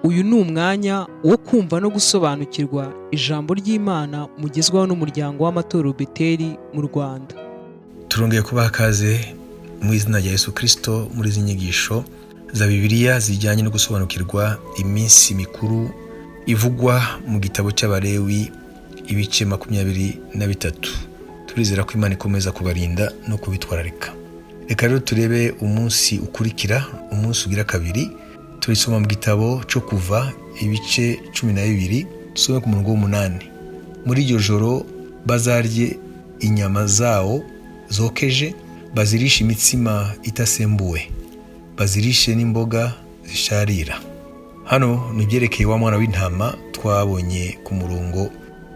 Uyu ni umwanya wo kumva no gusobanukirwa ijambo ry'Imana mugezwaho n'umuryango w'amatorero Beteli mu Rwanda. Turongeye kubaha ikaze mu izina rya Yesu Kirisito muri izi nyigisho za Bibiliya zijyanye no gusobanukirwa iminsi mikuru ivugwa mu gitabo cy'Abalewi, ibice 23. Turizera ko Imana ikomeza kubarinda no kubitwararika. Reka rero turebe umunsi ukurikira, umunsi ugira kabiri. Turisoma mu gitabo cyo Kuva, ibice 12, dusome ku murongo w'umunani. Muri iryo joro bazarye inyama zawo zokeje, bazirishe imitsima itasembuwe, bazirishe n'imboga zisharira. Hano ni ibyerekeye wa mwana w'intama twabonye ku murongo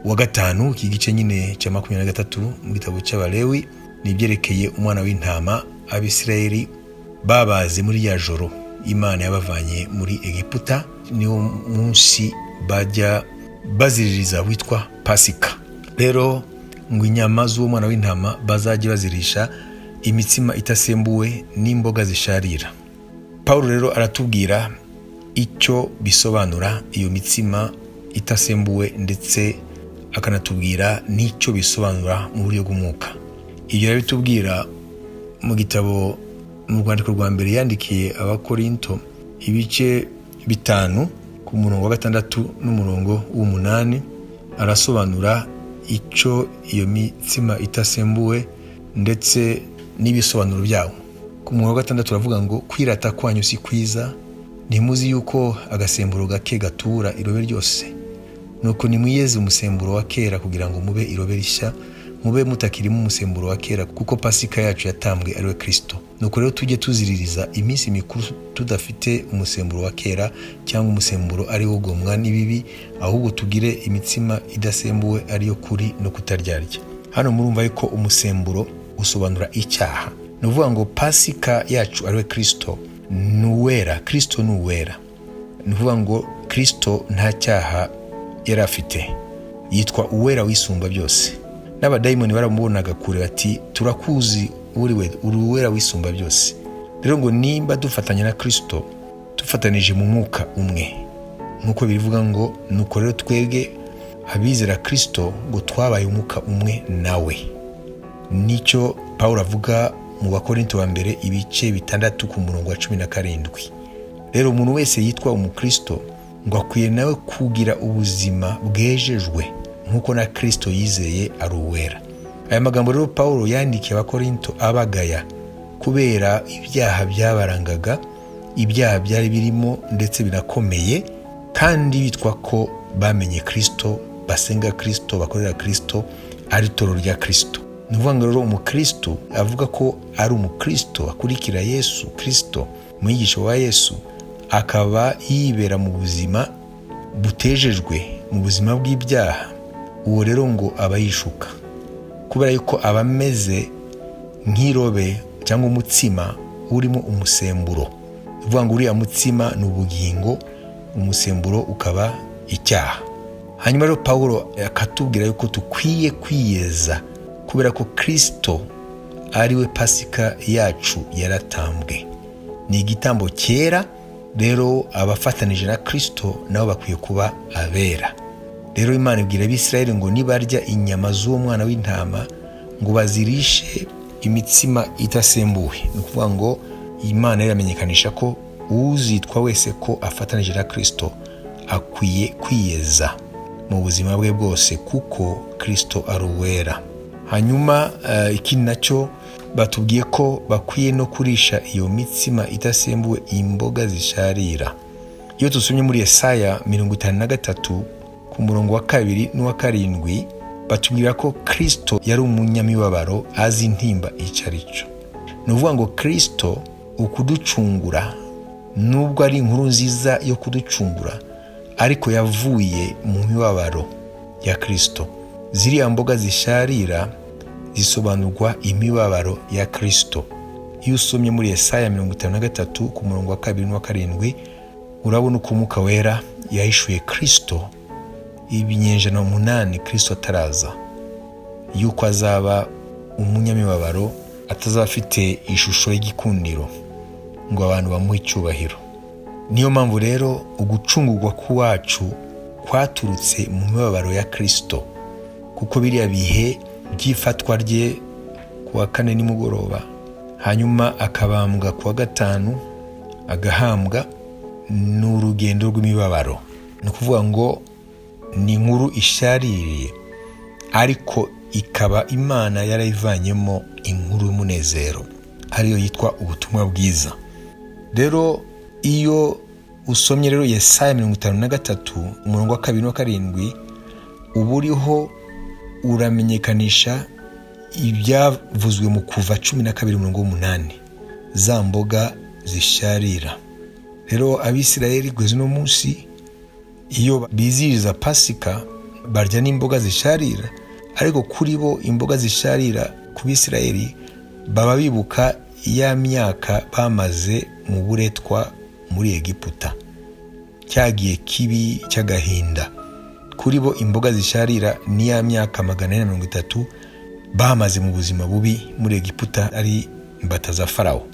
wa gatanu, iki gice nyine cya 23 mu gitabo cy'Abalewi. Ni ibyerekeye umwana w'intama Abisirayeli babaze muri rya joro Imana yabavanye muri Egiputa. Niwo munsi bajya baziririza witwa Pasika. Rero ngo inyama z'uwo mwana w'intama bazajye bazirisha imitsima itasembuwe n'imboga zisharira. Paul rero aratubwira icyo bisobanura, iyo mitsima itasembuwe, ndetse akanatubwira n'icyo bisobanura mu buryo bw'umwuka. Ibyo arabitubwira mu gitabo, mu rwandiko rwa mbere yandikiye Abakorinto, ibice 5, ku murongo wa gatandatu n'umurongo w'umunani. Arasobanura icyo iyo mitsima itasembuwe ndetse n'ibisobanuro byawo. Ku murongo wa gatandatu uravuga ngo: "Kwirata kwanyu si kwiza. Ntimuzi yuko agasemburo gake gatura irobe ryose? Nuko nimwiyeze umusemburo wa kera, kugira ngo mube irobe rishya, mube mutakirimo umusemburo wa kera, kuko Pasika yacu yatambwe, ari we Kirisito. Nuko rero tujye tuziririza iminsi mikuru tudafite umusemburo wa kera, cyangwa umusemburo ari wo gomwa n'ibibi, ahubwo tugire imitsima idasembuwe, ariyo kuri no kutaryarya." Hano murumva yuko umusemburo usobanura icyaha. Ni ukuvuga ngo Pasika yacu, ari we Kirisito, ni uwera. Kirisito ni uwera. Ni ukuvuga ngo Kirisito nta cyaha yari afite, yitwa Uwera Wisumba Byose. N'abadayimoni baramubonaga kure bati: "Turakuzi uriwe, uri Uwera Wisumba Byose." Rero ngo nimba dufatanya na Kirisito, dufatanije mu mwuka umwe, nk'uko bivuga ngo: "Nuko rero twebwe abizera Kirisito ngo twabaye umwuka umwe nawe." Nicyo Paul avuga mu Bakorinto wa mbere, ibice 6, ku murongo wa 17. Rero umuntu wese yitwa umukristo ngo akwiye nawe kugira ubuzima bwejejwe nk'uko na Kirisito yizeye ari uwera. Aya magambo rero Paul yandikiye Abakorinto abagaya kubera ibyaha byabarangaga, ibyaha byari birimo ndetse binakomeye, kandi bitwa ko bamenye Kirisito, basenga Kirisito, bakorera Kirisito, ari itorero rya Kirisito. Ni ukuvuga ngo rero umukristo avuga ko ari umukristo, akurikira Yesu Kirisito, umwigisha wa Yesu, akaba yibera mu buzima butejejwe, mu buzima bw'ibyaha, uwo rero ngo aba yishuka, kubera yuko aba ameze nk'irobe cyangwa umutsima urimo umusemburo. Ni ukuvuga ngo uriya mutsima ni ubugingo, umusemburo ukaba icyaha. Hanyuma rero Paul akatubwira yuko dukwiye kwiyeza kubera ko Kirisito, ari we Pasika yacu, yaratambwe, ni igitambo cyera. Rero abafatanije na Kirisito nabo bakwiye kuba abera. Rero Imana ibwira Abisirayeli ngo nibarya inyama z'uwo mwana w'intama, ngo bazirishe imitsima idasembuwe. Ni ukuvuga ngo Imana iramenyekanisha ko uzitwa wese ko afatanije na Kirisito akwiye kwiyeza mu buzima bwe bwose, kuko Kirisito ari uwera. Hanyuma ikindi nacyo batubwiye ko bakwiye no kurisha iyo mitsima idasembuwe imboga zisharira. Iyo dusomye muri Yesaya 53, ku murongo wa kabiri n'uwa karindwi, batubwira ko Kirisito yari umunyamibabaro, azi intimba icyo ari cyo. Ni ukuvuga ngo Kirisito ukuducungura, nubwo ari inkuru nziza yo kuducungura, ariko yavuye mu mibabaro ya Kirisito. Ziriya mboga zisharira zisobanurwa imibabaro ya Kirisito. Iyo usomye muri Yesaya 53, ku murongo wa kabiri n'uwa karindwi, urabona uko Umwuka Wera yahishuye Kirisito ibinyejana 8 Kirisito ataraza, yuko azaba umunyamibabaro, atazaba afite ishusho y'igikundiro ngo abantu bamuhe icyubahiro. Niyo mpamvu rero ugucungurwa k'uwacu kwaturutse mu mibabaro ya Kirisito, kuko biriya bihe by'ifatwa rye ku wa kane nimugoroba, hanyuma akabambwa ku wa gatanu, agahambwa, ni urugendo rw'imibabaro. Ni ukuvuga ngo ni inkuru ishaririye, ariko ikaba Imana yarayivanyemo inkuru y'umunezero, ariyo yitwa ubutumwa bwiza. Rero iyo usomye rero Yesaya 53 umurongo wa 2 na 7, uba uriho uramenyekanisha ibyavuzwe mu Kuva 12 umurongo w'8, za mboga zisharira. Rero Abisirayeli kugeza uno munsi iyo bizihiriza Pasika barya n'imboga zisharira, ariko kuri bo imboga zisharira ku Bisirayeli baba bibuka ya myaka bamaze mu buretwa muri Egiputa, cyagiye kibi cy'agahinda. Kuri bo imboga zisharira ni ya myaka 430 bamaze mu buzima bubi muri Egiputa, ari imbata za Farawo.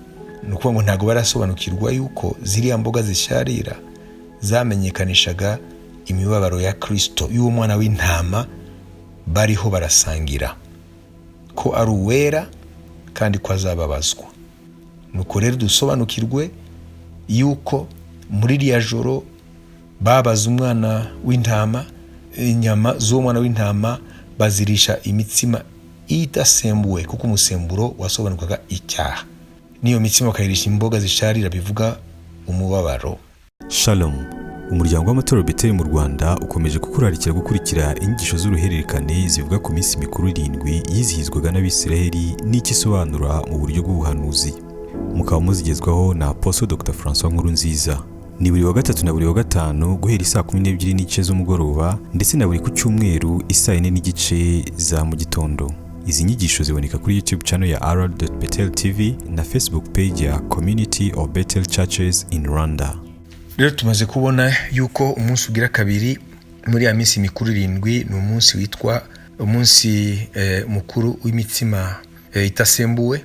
Ni ukuvuga ngo ntabwo barasobanukirwa yuko ziriya mboga zisharira zamenyekanishaga imibabaro ya Kirisito, y'uwo mwana w'intama bariho barasangira, ko ari uwera kandi ko azababazwa. Nuko rero dusobanukirwe yuko muri iriya joro babaza umwana w'intama, inyama z'uwo mwana w'intama bazirisha imitsima idasembuwe, kuko umusemburo wasobanukaga icyaha. N'iyo mitsima bakayirisha imboga zisharira, bivuga umubabaro. Shalom. Umuryango w'amatorero Beteli mu Rwanda ukomeje kukurarikira gukurikira inyigisho z'uruhererekane zivuga ku minsi mikuru 7 yizihizwaga n'Abisiraheli n'icyo isobanura mu buryo bw'ubuhanuzi. Mukaba muzigezwaho na Apostle Dr François Nkurunziza. Ni buri wa gatatu na buri wa gatanu guhera isaa 12:30 z'umugoroba, ndetse na buri ku cyumweru isaa 4:30 za mu gitondo. Izi nyigisho ziboneka kuri YouTube channel ya r.betel TV na Facebook page ya Community of Bethel Churches in Rwanda. Rero tumaze kubona yuko umunsi ugira kabiri muri ya minsi mikuru 7 ni umunsi witwa umunsi mukuru w'imitsima itasembuwe,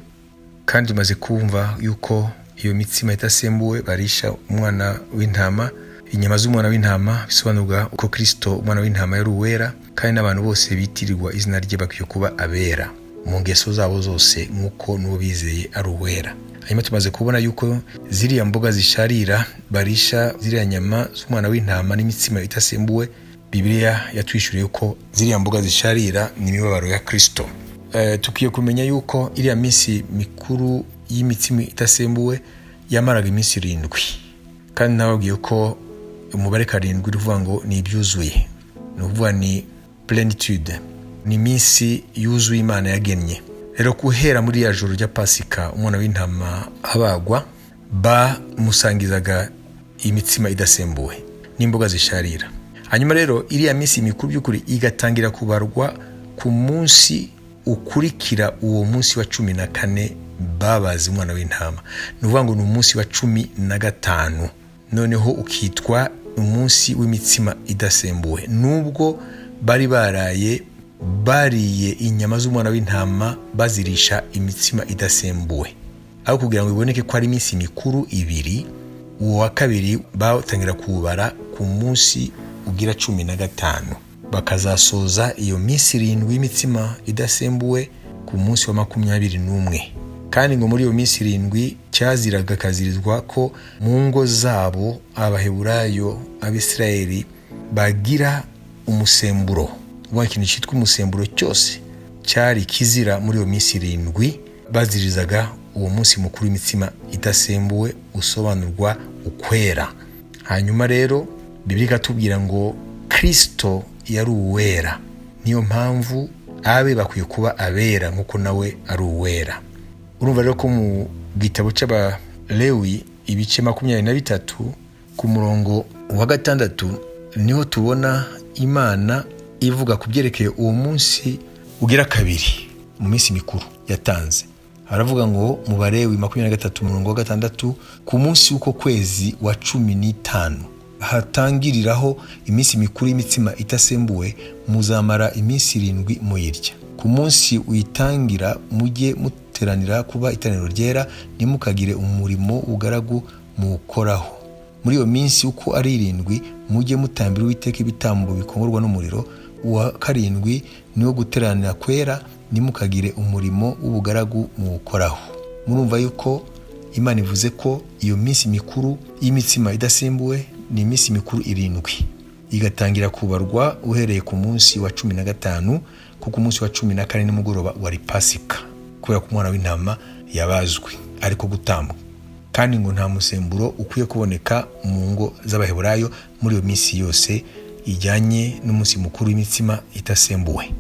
kandi tumaze kumva yuko iyo mitsima itasembuwe barisha umwana w'intama, inyama z'umwana w'intama, bisobanurwa ko Kirisito umwana w'intama yari uwera, kandi n'abantu bose bitirirwa izina rye bakwiye kuba abera mu ngeso zabo zose, nk'uko n'uwo bizeye ari uwera. Hanyuma tumaze kubona yuko ziriya mboga zisharira barisha ziriya nyama z'umwana w'intama n'imitsima itasembuwe, Bibiliya yatwishyuriye ko ziriya mboga zisharira ni imibabaro ya Kirisito. Tukwiye kumenya yuko iriya minsi mikuru y'imitsima idasembuwe yamaraga iminsi 7, kandi nababwiye ko umubare 7 uvuga ngo ni ibyuzuye, ni ukuvuga ni plenitude, ni iminsi yuzuye Imana yagennye. Rero guhera muri ya joro rya Pasika umwana w'intama abagwa, bamusangizaga imitsima idasembuwe n'imboga zisharira. Hanyuma rero iriya minsi mikuru by'ukuri igatangira kubarwa ku munsi ukurikira uwo munsi wa 14 babaze umwana w'intama, ni ukuvuga ngo ni umunsi wa 15, noneho ukitwa umunsi w'imitsima idasembuwe, nubwo bari baraye bariye inyama z'umwana w'intama bazirisha imitsima idasembuwe. Aho kugira ngo biboneke ko ari iminsi mikuru ibiri, uwo wa kabiri batangira kuwubara ku munsi ugira 15, bakazasoza iyo minsi 7 y'imitsima idasembuwe ku munsi wa 21. Kandi ngo muri iyo minsi 7 cyaziraga kazirizwa ko mu ngo zabo Abaheburayo, Abisirayeli, bagira umusemburo. Ubu ikintu cyitwa umusemburo cyose cyari kizira muri iyo minsi 7 bazirizaga uwo munsi mukuru w'imitsima idasembuwe, usobanurwa ukwera. Hanyuma rero Bibiliya ikatubwira ngo Kirisito yari uwera, niyo mpamvu abe bakwiye kuba abera nk'uko nawe ari uwera. Urumva rero ko mu gitabo cy'Abalewi ibice 23 ku murongo wa 6 niho tubona Imana ivuga ku byerekeye uwo munsi ugira kabiri mu minsi mikuru yatanze. Haravuga ngo mu Balewi 23 umurongo wa 6, ku munsi w'uko kwezi wa 15 hatangiriraho iminsi mikuru y'imitsima idasembuwe, muzamara iminsi 7 muyirya. Ku munsi uyitangira mujye muteranira kuba iteraniro ryera, ntimukagire umurimo w'ubugaragu muwukoraho. Muri iyo minsi uko ari 7 mujye mutambira Uwiteka ibitambo bikongorwa n'umuriro. Uwa karindwi niwo guteranira kwera, ntimukagire umurimo w'ubugaragu muwukoraho. Murumva yuko Imana ivuze ko iyo minsi mikuru y'imitsima idasembuwe ni iminsi mikuru 7, igatangira kubarwa uhereye ku munsi wa 15, kuko umunsi wa 14 nimugoroba wari Pasika, kubera ko umwana w'intama yabazwe ariko gutambwa, kandi ngo nta musemburo ukwiye kuboneka mu ngo z'Abaheburayo muri iyo minsi yose ijyanye n'umunsi mukuru w'imitsima idasembuwe.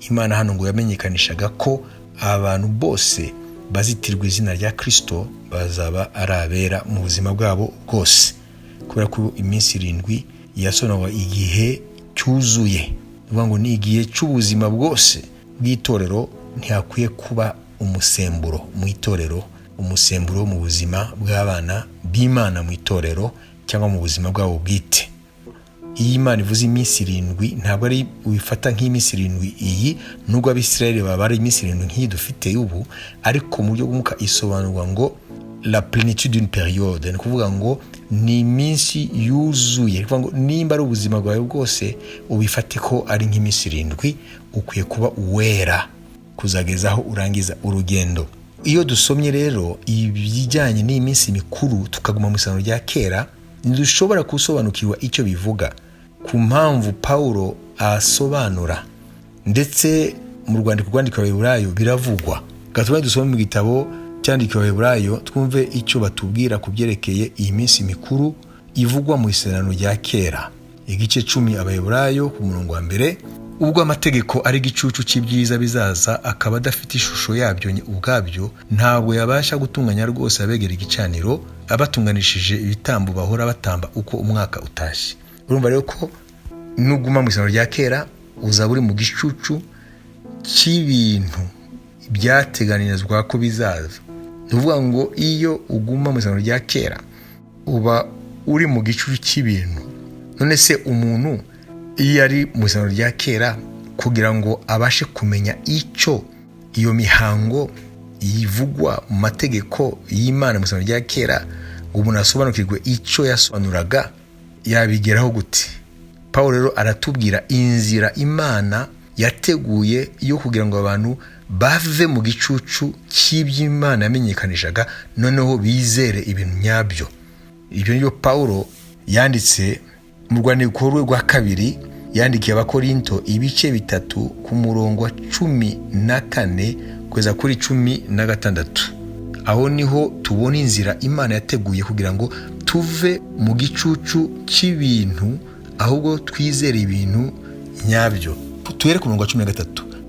Imana hano ngo yamenyekanishaga ko abantu bose bazitirwa izina rya Kristo bazaba ari abera mu buzima bwabo bwose, kubera ko iminsi 7 yasobanurwa igihe cyuzuye, ni ukuvuga ngo ni igihe cy'ubuzima bwose bw'itorero. Ntihakwiye kuba umusemburo mu itorero, umusemburo mu buzima bw'abana b'Imana mu itorero cyangwa mu buzima bwabo bwite. Iyo Imana ivuze iminsi 7, ntabwo ari ubifata nk'iminsi 7 iyi, nubwo Abisirayeli baba ari iminsi 7 nk'iyi dufite ubu, ariko mu buryo bw'umwuka isobanurwa ngo la plénitude d'une période, ni ukuvuga ngo ni iminsi yuzuye. Ni ukuvuga ngo nimba ari ubuzima bwawe bwose, ubifate ko ari nk'iminsi 7, ukwiye kuba uwera kuzageza aho urangiza urugendo. Iyo dusomye rero ibijyanye n'iyi minsi mikuru tukaguma mu isano rya kera, ntidushobora gusobanukirwa icyo bivuga ku mpamvu Pawulo asobanura, ndetse mu rwandiko rwandikiwe Abaheburayo biravugwa. Gatuma dusome mu gitabo cyandikiwe Abaheburayo, twumve icyo batubwira ku byerekeye iyi minsi mikuru ivugwa mu isezerano rya kera. Igice 10 Abaheburayo, ku murongo wa 1: ubwo amategeko ari igicucu cy'ibyiza bizaza, akaba adafite ishusho yabyo ubwabyo, ntabwo yabasha gutunganya rwose abegera igicaniro abatunganishije ibitambo bahora batamba uko umwaka utashye. Urumva rero ko nuguma mu isezerano rya kera uzaba uri mu gicucu cy'ibintu byateganirizwa ko bizaza. Ni ukuvuga ngo iyo uguma mu isezerano rya kera uba uri mu gicucu cy'ibintu. None se umuntu iyo ari mu isezerano rya kera, kugira ngo abashe kumenya icyo iyo mihango yivugwa mu mategeko y'Imana mu isezerano rya kera, ngo umuntu asobanukirwe icyo yasobanuraga, yabigeraho gute? Paul rero aratubwira inzira Imana yateguye yo kugira ngo abantu bave mu gicucu cy'iby'Imana yamenyekanishaga, noneho bizere ibintu nyabyo. Ibyo nibyo Paul yanditse mu rwandiko rwe rwa kabiri yandikiye Abakorinto, ibice 3, ku murongo wa 14 kugeza kuri 16. Aho niho tubona inzira Imana yateguye kugira ngo tuve mu gicucu cy'ibintu, ahubwo twizere ibintu nyabyo. Tuhere ku murongo wa 13: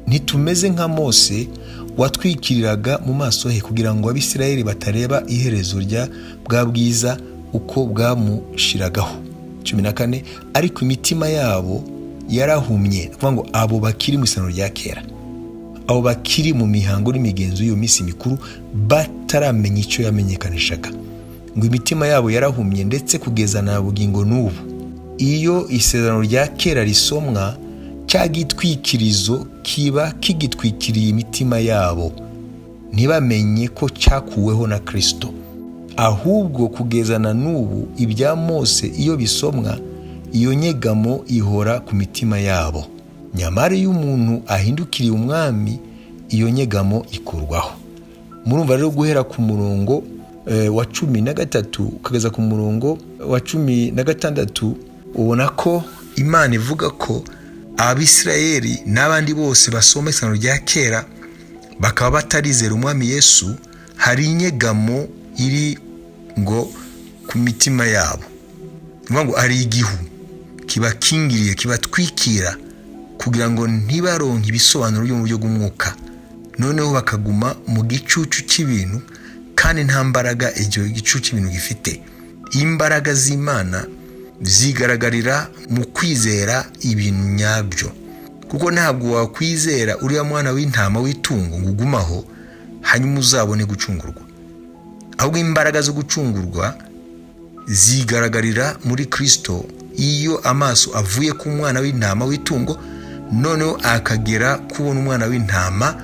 ntitumeze nka Mose watwikiriraga mu maso he kugira ngo Abisirayeli batareba iherezo rya bwa bwiza uko bwamushiragaho. 14: ariko imitima yabo yarahumye. Ni ukuvuga ngo abo bakiri mu isano rya kera, abo bakiri mu mihango n'imigenzo y'iyo minsi mikuru, bataramenya icyo yamenyekanishaga, ngo imitima yabo yarahumye, ndetse kugeza na bugingo n'ubu iyo isezerano rya kera risomwa, cya gitwikirizo kiba kigitwikiriye imitima yabo, ntibamenye ko cyakuweho na Kristo. Ahubwo kugeza na n'ubu ibya Mose iyo bisomwa, iyo nyegamo ihora ku mitima yabo. Nyamara iyo umuntu ahindukiriye Umwami, iyo nyegamo ikurwaho. Murumva rero, guhera ku murongo wa 13 ukageza ku murongo wa 16, ubona ko Imana ivuga ko Abisirayeli n'abandi bose basoma isano rya kera bakaba batarizera Umwami Yesu, hari inyegamo iri ngo ku mitima yabo. Ni ngo hari igihu kibakingiriye, kibatwikira, kugira ngo ntibaronke ibisobanuro byo mu buryo bw'umwuka, noneho bakaguma mu gicucu cy'ibintu, kandi nta mbaraga icyo gicucu cy'ibintu gifite. Imbaraga z'Imana zigaragarira mu kwizera ibintu nyabyo, kuko ntabwo wakwizera uriya mwana w'intama w'itungo ngo ugumaho hanyuma uzabone gucungurwa. Ahubwo imbaraga zo gucungurwa zigaragarira muri Kirisito, iyo amaso avuye ku mwana w'intama w'itungo, noneho akagera kubona umwana w'intama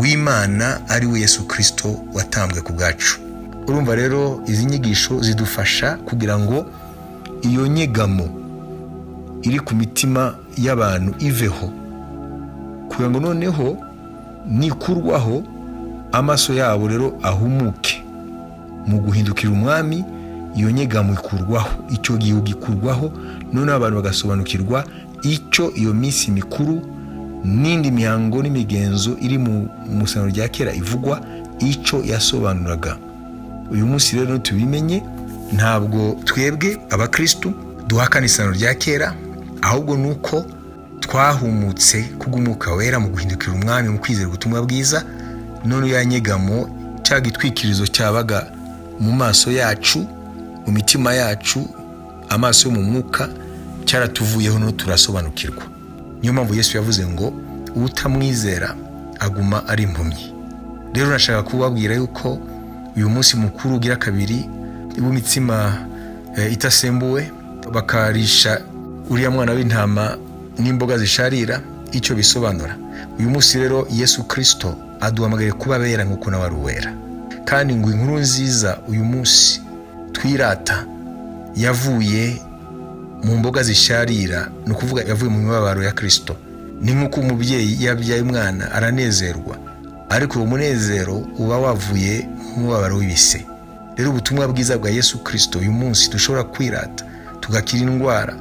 w'Imana, ari we Yesu Kirisito watambwe ku bwacu. Urumva rero izi nyigisho zidufasha kugira ngo Iyo nyegamo iri ku mitima y'abantu iveho, kugira ngo noneho nikurwaho amaso yabo rero ahumuke mu guhindukira Umwami. Iyo nyegamo ikurwaho, icyo gihe gikurwaho, noneho abantu bagasobanukirwa icyo iyo minsi mikuru n'indi mihango n'imigenzo iri mu isezerano rya kera ivugwa, icyo yasobanuraga. Uyu munsi rero tubimenye, ntabwo twebwe abakirisitu duhakana isezerano rya kera, ahubwo ni uko twahumutse kubw'Umwuka Wera mu guhindukira Umwami, mu kwizera ubutumwa bwiza. None ya nyegamo, cya gitwikirizo cyabaga mu maso yacu, mu mitima yacu, amaso yo mu mwuka, cyaratuvuyeho, no turasobanukirwa. Niyo mpamvu Yesu yavuze ngo utamwizera aguma ari impumyi. Rero nashaka kubabwira yuko uyu munsi mukuru ugira kabiri w'imitsima itasembuwe, bakarisha uriya mwana w'intama n'imboga zisharira, icyo bisobanura. Uyu munsi rero Yesu Kirisito aduhamagariye kuba abera nk'uko nawe ari uwera, kandi ngo inkuru nziza uyu munsi twirata yavuye mu mboga zisharira, ni ukuvuga yavuye mu mibabaro ya Kirisito. Ni nk'uko umubyeyi iyo abyaye umwana aranezerwa, ariko uwo munezero uba wavuye mu mubabaro w'ibise. Rero ubutumwa bwiza bwa Yesu Kirisito uyu munsi dushobora kwirata, tugakira indwara,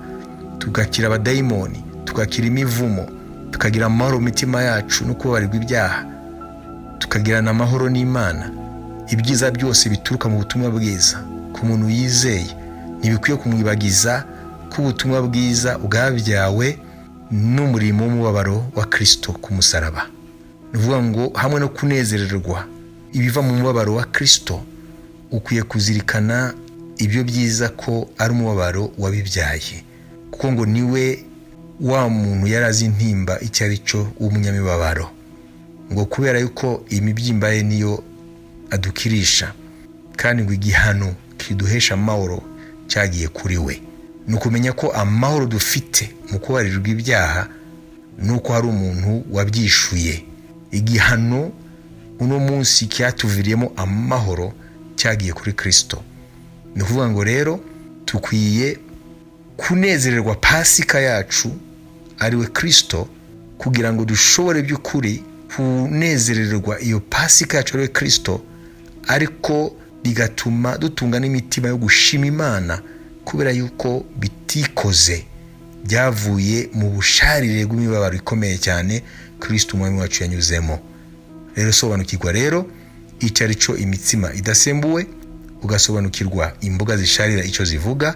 tugakira abadayimoni, tugakira imivumo, tukagira amahoro mu mitima yacu no kubabarirwa ibyaha, tukagirana amahoro n'Imana. Ibyiza byose bituruka mu butumwa bwiza ku muntu yizeye, ntibikwiye kumwibagiza ko ubutumwa bwiza bwabyawe n'umurimo w'umubabaro wa Kirisito ku musaraba. Ni ukuvuga ngo hamwe no kunezererwa ibiva mu mubabaro wa Kirisito, ukwiye kuzirikana ibyo byiza ko ari umubabaro wabibyaye, kuko ngo niwe wa muntu yari azi intimba icyo ari cyo, w'umunyamibabaro, ngo kubera yuko imibyimba ye niyo adukirisha, kandi ngo igihano kiduhesha amahoro cyagiye kuri we. Ni ukumenya ko amahoro dufite mu kubabarirwa ibyaha ni uko hari umuntu wabyishuye. Igihano uno munsi cyatuviriyemo amahoro cyagiye kuri Kirisito. Ni ukuvuga ngo rero tukwiye kunezererwa Pasika yacu, ariwe Kirisito, kugira ngo dushobore by'ukuri kunezererwa iyo Pasika yacu, ariwe Kirisito, ariko bigatuma dutunga n'imitima yo gushima Imana, kubera yuko bitikoze, byavuye mu busharire bw'imibabaro ikomeye cyane Kirisito Umwami wacu yanyuzemo. Rero sobanukirwa rero icyo ari cyo imitsima idasembuwe, ugasobanukirwa imboga zisharira icyo zivuga,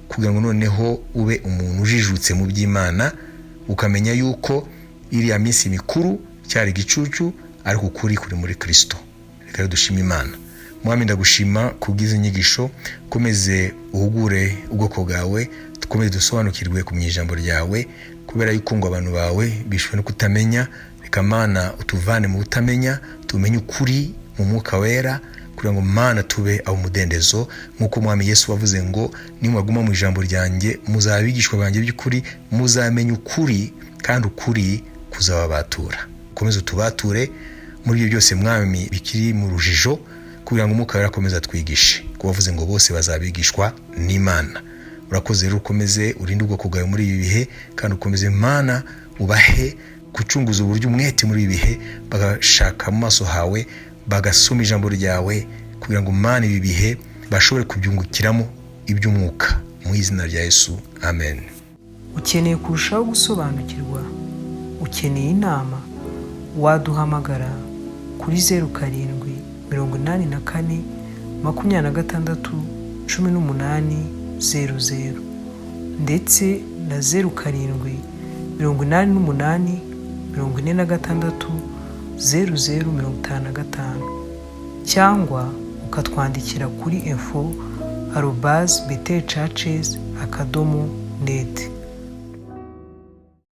kugira ngo noneho ube umuntu ujijutse mu by'Imana, ukamenya yuko iriya minsi mikuru cyari igicucu, ariko ukuri kuri muri Kirisito. Reka rero dushime Imana. Mwami, ndagushima kubw'izi nyigisho. Komeze uhugure ubwoko bwawe, dukomeze dusobanukirwe kumenya ijambo ryawe, kubera yuko ngo abantu bawe bishwe no kutamenya. Reka Mana utuvane mu butamenya, tumenye ukuri mu Mwuka Wera, kugira ngo Mana tube abo umudendezo, nk'uko Mwami Yesu wavuze ngo nimwaguma mu ijambo ryanjye muzaba abigishwa banjye by'ukuri, muzamenya ukuri kandi ukuri kuzababatura. Ukomeze utubature muri ibyo byose, Mwami, bikiri mu rujijo, kugira ngo Umwuka Wera akomeze atwigishe, kuko wavuze ngo bose bazabigishwa n'Imana. Urakoze rero, ukomeze urinde ubwoko bwawe muri ibi bihe, kandi ukomeze Mana ubahe gucunguza uburyo umwete muri ibi bihe, bagashaka mu maso hawe, bagasoma ijambo ryawe, kugira ngo Mana ibi bihe bashobore kubyungukiramo iby'umwuka. Mu izina rya Yesu, amen. Ukeneye kurushaho gusobanukirwa, ukeneye inama, waduhamagara kuri 0784261800 ndetse na 0788460055, cyangwa ukatwandikira kuri info@bethelchurches.net.